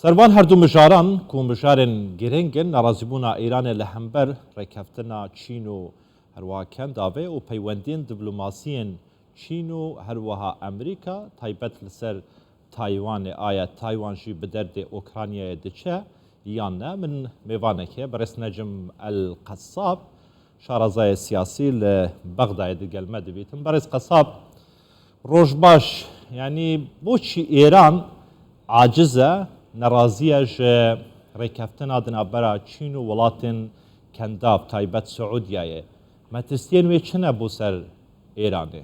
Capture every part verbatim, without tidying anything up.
Ser van her du mijaran ku mijarên girîng in, nerazîbûna Îranê li hember rêkeftina Çîn û herwiha Kendavê û peywendiyên diplomasiyên Çîn û herwiha Amerîka, taybet li ser Taywanê, aya Taywan jî bi derdê Ukraynayê diçe yan ne? Min mêvanek heye, berêz Necim El Qessab, şarezayê siyasî li Bexdayê digel me dibîtin. Berêz Qessab, roj baş. Yanî boçî Îran aciz e, nerazî ye ji rêkeftina di navbera Çîn û welatên Kendav, taybet Siûdiyeyê? Metirsiyên wê çi ne bo ser Îranê?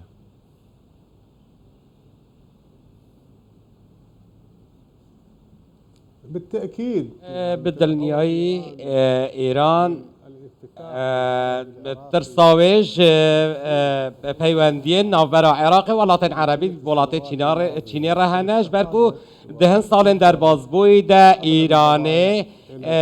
بالتأكيد. E, bi dilniyayî, e, Îran, e, bi tirsa wê ji, e, peywendiyên navbera Iraqê, welatên Erebî, welatê Çîna re, Çînê re hene, ji ber ku di hin salên derbazbûyî de Îranê, e,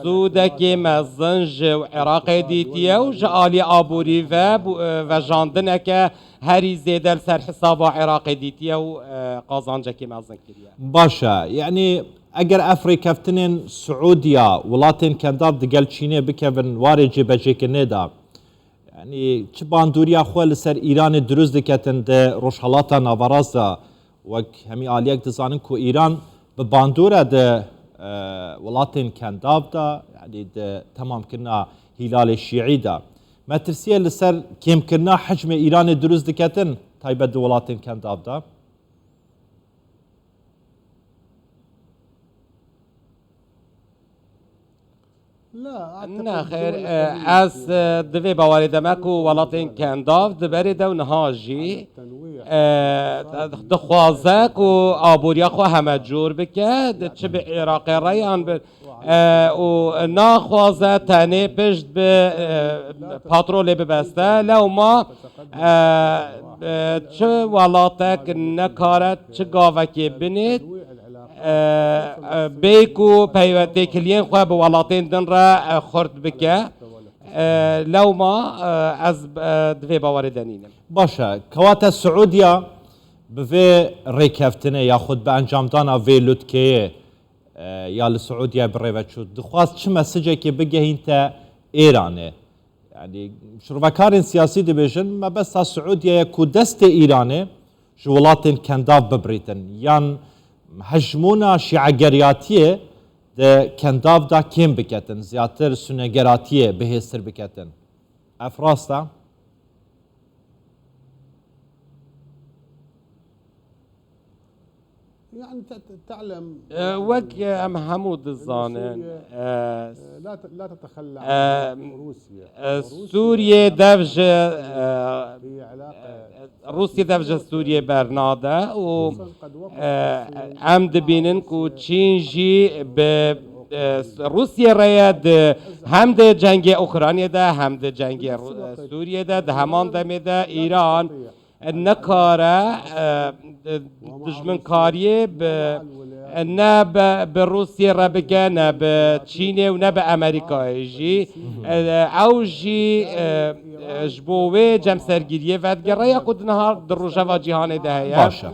sûdekê mezin ji Iraqê dîtiye û ji alî aborî ve bû-, e, vejandineke herî zêde li ser hisaba Iraqê dîtiye û, e, qazancekî mezin kiriye. Baş e. Yanî eger ev rêkeftinên Siûdiya, welatên Kendav digel Çînê bikevin warê cêbecêkirinê de, yanî çi bandoriya xwe li ser Îranê dirust diketin di Rojhelata Naverast de, wek hemî aliyek dizanin ku Îran bi bandor e di, e, welatên Kendav de, yanî di temamkirina Hîlalê Şîî de. Metirsiyê li ser kêmkirina hicmê Îranê dirust diketin, taybet di welatên Kendav de? Nexêr, e, ez, e, di vê bawerê de me ku welatên Kendav di berê de û niha jî, e, dixwaze ku aboriya xwe heme cor bike, di çi bi Iraqê re yan bi, e, û naxwaze tenê pişt bi, e, patrolê bibeste. Lewma, e, e, çi welatek nekare çi gavekê binêt, e, e, bê ku peywe-, têkiliyên xwe bi welatên din re, e, xurt bike, e, lewma, e, ez, e, di vê bawerê de nînim. Baş e, kewate Siûdiya bi vê rêkeftinê yaxud bi encamdana vê lutkeyê, e, ya li Siûdiyeyê bi rê ve çû, dixwast çi mesajekê bigehînte Êranê? Yanî şirvekarên siyasî dibêjin, mebesta Siûdiyeyê ku destê Îranê ji welatên Kendav bibirîtin, yan hejmûna şîegeriyatiyê di Kendav de kêm biketin, ziyadtir sunegeratiyê bihêztir biketin. Ev rast e? يعني ت-، تعلم، E, wek, e, em hemû dizanin, e, لا ت-، لا تتخلى e, عن روسيا. E, Sûriyê dev ji, e, هي علاقة Rûsya dev ji Sûriyê bernade û, e, em dibînin ku Çîn jî bi, e, Rûsya re ye di, hem di cengê Ukraynê de hem di cengê Rû-, e, Sûriyê de, di heman demê de Îran, e, nikare, e, di-, dijminkariyê bi, e, ne bi, bi Rûsya re bike, ne bi Çînê û ne bi Amerîkayê jî. E, ew jî, e, e, ji bo wê cemsergiriyê vedigere ya ku di niha di rojeva cîhanê de heye. Baş e.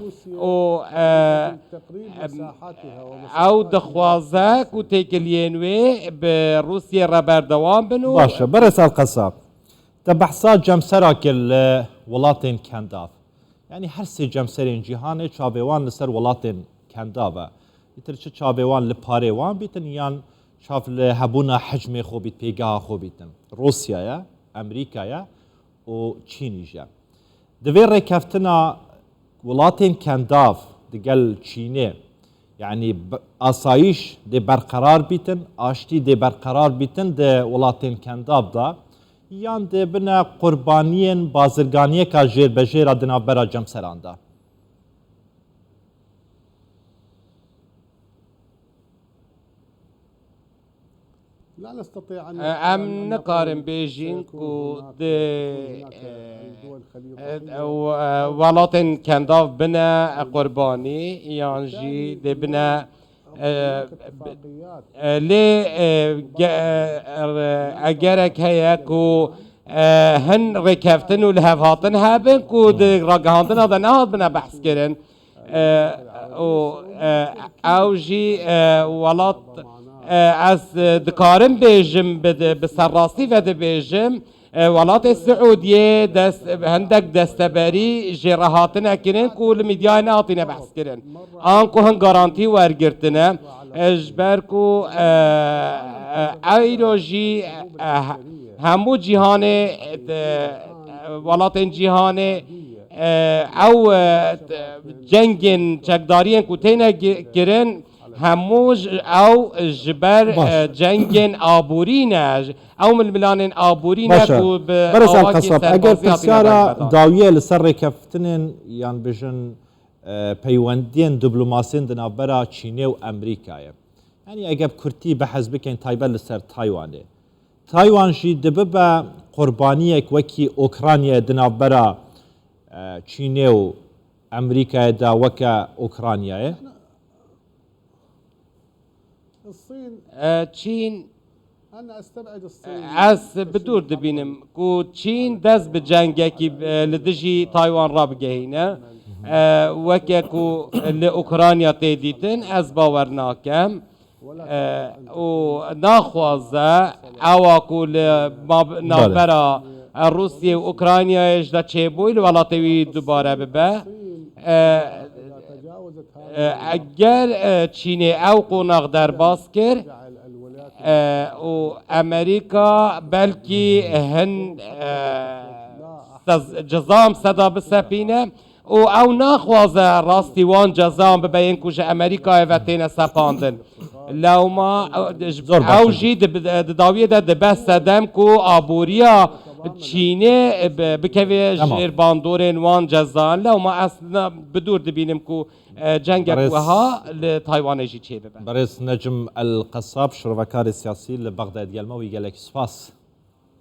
Û, e, em, ew dixwaze ku têkiliyên wê bi Rûsiyê re berdewam bin û Baş e. Berêz Elqesab, te behsa cemsera kir li welatên Kendav. Yanî her sê cemserên cîhanê çavê wan li ser welatên Kendav e. Îtir çi çavê wan li parê wan bîtin yan çav li hebûna hecmê xwe bît, pêgeha xwe bîtin. Rûsya ye, Amerîka ye û Çînî jî ye. Di vê rêkeftina welatên Kendav digel Çînê, yanî b-, asayîş dê berqerar bîtin, aştî dê berqerar bîtin di welatên Kendav de, yan dê bine qurbaniyên bazirganiyeka jêrbejêr a di navbera cemseran de? لا نستطيع أن، e, em nikarin bêjin ku di, e, e, e, welatên Kendav bine qurbanî yan jî dê bine, e, e, lê, e, ge-, e, e, egerek heye ku, e, hin rêkeftin û lihevhatin hebin ku di ragihandina de nehatbine behs kirin. E, û e, ew jî e, welat e, ez e, dikarim bêjim, bi, bi serrastî ve dibêjim, e, welatê Siûdiyê dest, hindek desteberî jê re hatine kirin ku li mîdyayê nehatine behs kirin. An ku hin garantî wergirtine, e, ji ber ku e, e, eyro jî e, hemû cîhanê, e, welatên cîhanê e, ew e, cengên çekdariyên ku têne gi- kirin, hemû ji- ew ji ber Baş. e, cengên aborî ne. Ew milmilanên aborî ne Baş e. ku bi Berêz awakî Elqesab, eger serbazî hatine pirsyara berbedan. Dawiye li ser rêkeftinên yan bijin e, peywendiyên diplomasiyên di navbera Çînê û Amerîkayê. Yanî eger bi kurtî behs bikin taybet li ser Taywanê. Taywan jî dibibe qurbaniyek wekî Ukraynayê di navbera e, Çînê û Amerîkayê de weke Ukraynayê. الصين E, Çîn, أنا أستبعد الصين ez bi dûr dibînim ku Çîn dest bi cengekî e, li dijî Taywan rabigehîne. E, weke ku li Ukrayna tê dîtin, ez bawer nakem. E, û naxwaze ewa ku li ma- navbera e, Rûsiyê û Ukraynayê ji de çêbûyî li welatê wî dubare bibe. E, e, eger e, Çînê ew qonax derbas kir e, û Amerîka belkî hin e, sez- cezam seda bisepîne. û ew naxwaze rastî wan cezan bibe yên ku ji Amerîkayê ve têne sepandin. Lewma e, ji- Zor baş ew e. jî di, di dawiyê de dibe sedem ku aboriya Çînê bi- bikeve Tamam. jêr bandorên wan cezan. Lewma ez ne- bi dûr dibînim ku e, cengek Berêz- wiha li Taywanê jî çêbibe. Berêz Necm El Qesab, şirovekarê siyasî li Bexdayê digel me wî gelekî spas.